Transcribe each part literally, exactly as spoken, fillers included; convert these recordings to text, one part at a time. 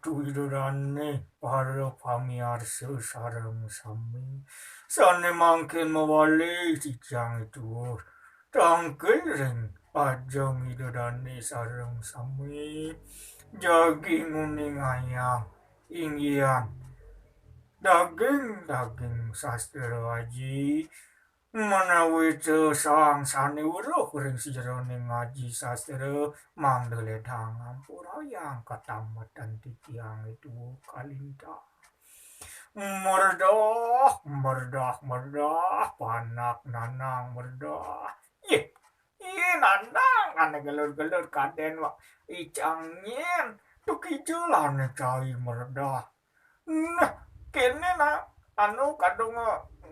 Ida dané para pamiarsa sareng sami. Sané mangkin mawali titiang tuwuh tangkil ring ajeng Ida dané sareng sami. Jagi nguningayang inggihan daging-daging sastra aji, menawi sang sané weruh ring sajeroning ngaji sastra, mangda ledang ngampurayang katametan titiang tuwuh kalintang. Merdah, merdah, merdah, panak Nanang merdah. Yéh, yéh, Nanang, ané gelur-gelur kadén wa. Icang nyén, tukija ané cai merdah. Nah, kéné nah, anu kadung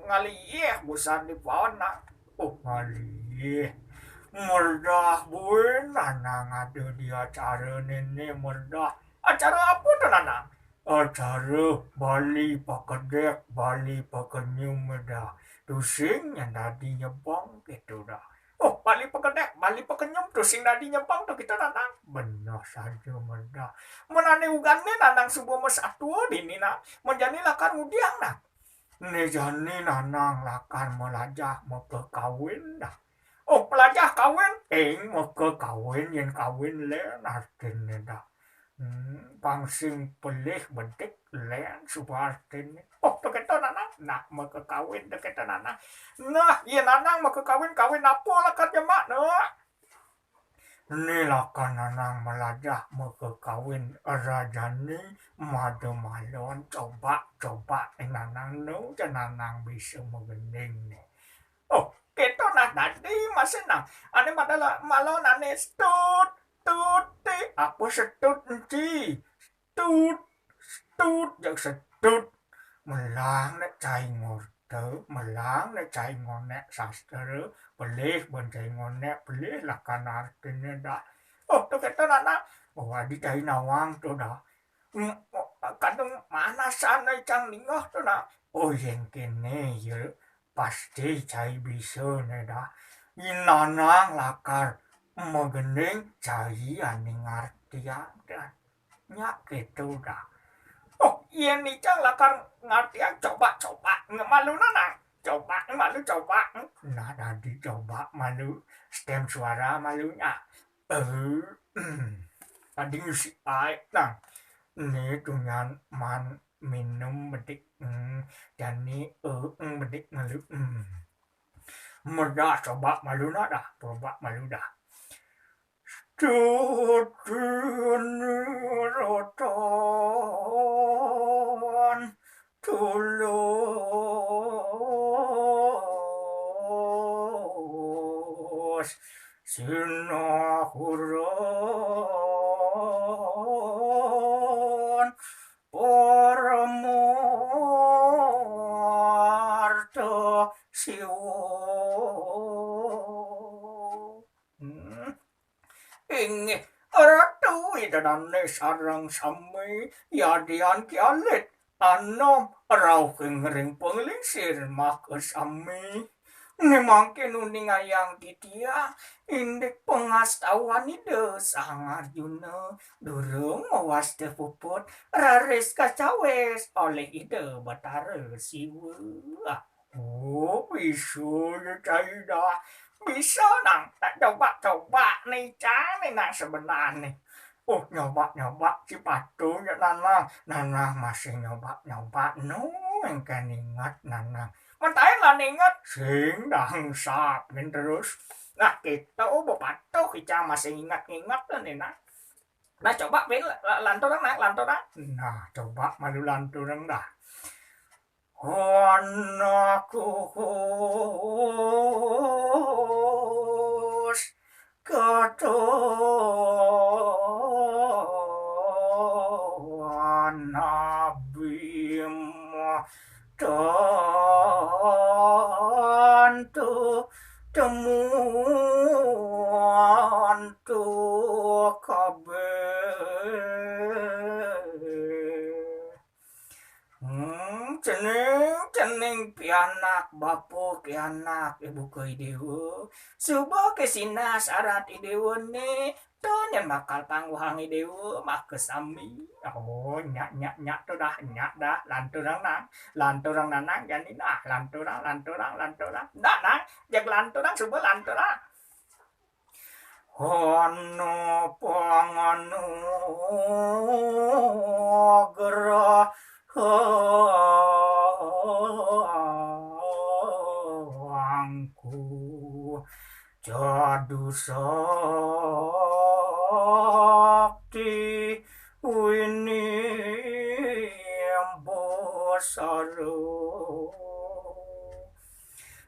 ngalih busan di paon nah. Oh, ngalih. Merdah buin Nanang ada di acara néné merdah. Acara apa to, Nanang? Acara Bali pakedék, Bali pakenyum dah. Tusing nyén dadi nyebeng kéto dah. Oh, Bali pakedék, Bali pakenyum, tusing dadi nyebeng to kéto, Nanang. Beneh saja merdah. Men ané ugané Nanang suba masatua dini nah, men jani lakar ngudiang nah. Né jani Nanang lakar malajah makakawin dah. Oh, malajah kawin? Ing makakawin, yén kawin lén artiné dah. Hmm, pang sing pelih bedik lén suba artiné. Oh, to kéto Nanang. Nah, makakawin to kéto Nanang. Nah, yén Nanang makakawin, kawin apa lakar jemak, Nak? Né lakar Nanang malajah makakawin rajani mada malon, coba, coba, eh, Nanang nu ja Nanang bisa magending né. Oh, kéto nah dadi masih nah. Ané mada la-, malon ané stut, tut, ti, apa setut enti? Tut, tut, jak setut. Melang né cai ngorta, melang né cai ngonék sastra, pelih ban cai ngonék, pelih lakar artiné dah. Oh, to kéto Nanang. Oh, adi cai nawang to dah. Hmm, oh, kadung manasan né cang ningeh to nah. Oh, yén kéné ya, pasti cai bisa né dah. Nanang lakar magending cai ané ngartiang dah. Nyak kéto dah. Oh, yén icang lakar ngartiang coba, coba, nggak malu Nanang. Coba, nggak malu, coba. Nah, dadi coba malu, stem suara malunya. Eh, tadi ngisi aé nah. Né tunyan maan minum bedik. Hmm, jani, eh, hmm, bedik malu. Hmm. Merdah, coba malu nah dah, coba malu dah. Tutin rotan tulus sinahuran Parmarta Siwa. Hmm. Inggih, Ratu Ida dané sareng sami, yadian ki alit, anom, rauh ring panglingsir makasami. Né mangkin uningayang titiang, indik pangastawan Ida Sang Arjuna, durung mawasta puput, raris kacawis olih Ida Batara Siwa. Oh, bisa ya cai dah. Bisa nang, tak coba-coba né cang né nang sebenarné. Oh, nyoba-nyoba, cipatut ya Nanang. Nanang masih nyoba-nyoba, nu engkén inget Nanang. Mentaén lah inget, sing dangsap, min terus. Nah, kita bepatuh, icang masih inget-inget lah né, nah. Nah, coba, Pin, la-, lanturang, nah, lanturang. Nah, coba malu lanturang dah. Anak kukus katuan Abim tantu temuan tu kabeh. Hmm, cening, cening Anak bapa ké anak ibu ké idéwa. Suba ké sinah sarat idéwané, to nyén bakal pangguhang idéwa, maka sami. Oh, nyak, nyak, nyak to dah, nyak dah, lanturang nang, lanturang nanang, jani nah, lanturang, lanturang, lanturang. Nah, nang, jeg lanturang, suba lanturang. Ana panganugrahangku, cadu sakti winimbasara.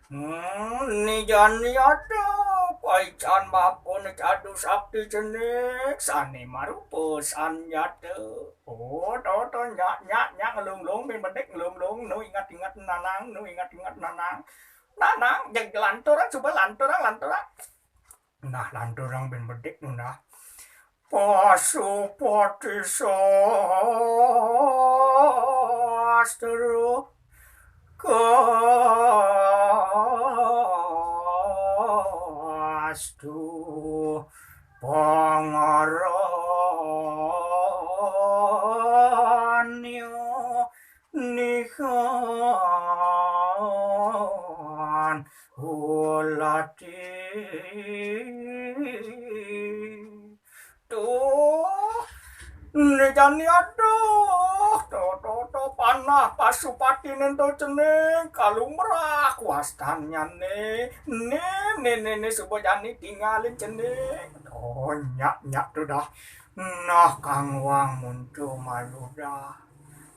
Hmm, né jani ada paican bapa né cadu sakti cening, sané marupa sanjata. Oh, to, to, nyak, nyak, nyak, ngelunglung, bin bedik, ngelunglung, nu inget-inget nanang, nu inget-inget nanang. Nanang, jeg lanturang, suba lanturang, lanturang. Nah, lanturang bin bedik nu nah. Pasupati sastra kastu pangaranya nihan ulati. Tuh, né jani aduh, to, to, to, panah pasupati né to cening, kalumrah wastanyané. Né, né, né, né, suba jani tingalin cening. Oh, nyak, nyak to dah. Nah, kang wang muncu malu dah.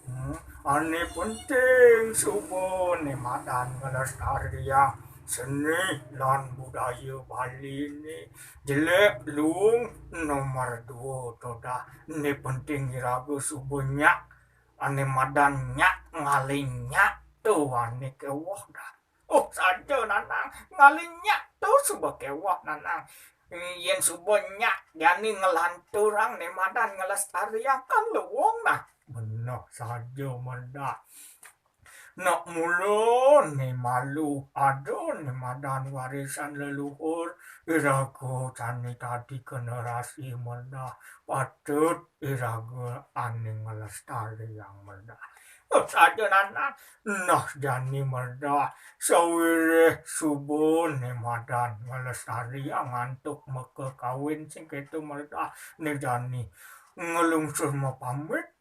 Hmm, ané penting suba né madan ngelestariang seni lan budaya Baliné. Jelék luung nomor dua to dah. Né penting iraga suba nyak, ané madan nyak, ngalih nyak to ané kéweh dah. Oh, saja nanang, ngalih nyak to suba kéweh nanang. Yén suba nyak jani nglanturang né madan ngelestariang kan luung nah. Beneh saja Mredah. Nak mula né malu ada né madan warisan leluhur, iraga jani dadi generasi Mredah. Patut iraga ané nglestariang Mredah. Oh, saja nanang. Nah, jani Mredah, sawiréh suba né madan nglestariang antuk makakawin sing kéto Mredah, né jani nglungsur mapamit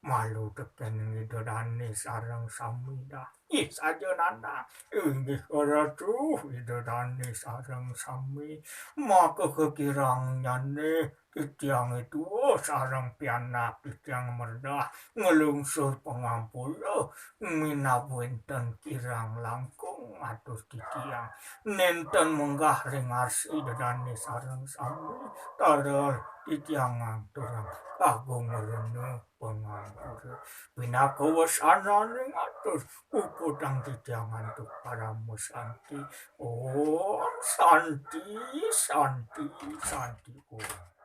malu tekén Ida Dané sareng sami dah. Ih, saja nanang. Inggih Ratu, Ida Dané sareng sami. Maka kakirangnyané titiangé tua sareng pianak titiang Mredah nglungsur pangampura, minab wénten kirang langkung atus titiang. Nénten munggah ring arsi Ida Dané sareng sami, taler titiang ngaturang agung rena pangampura. Pinaka wasananing atus, puputang titiang antuk parama santi. Om Santi, Santi, Santi Om.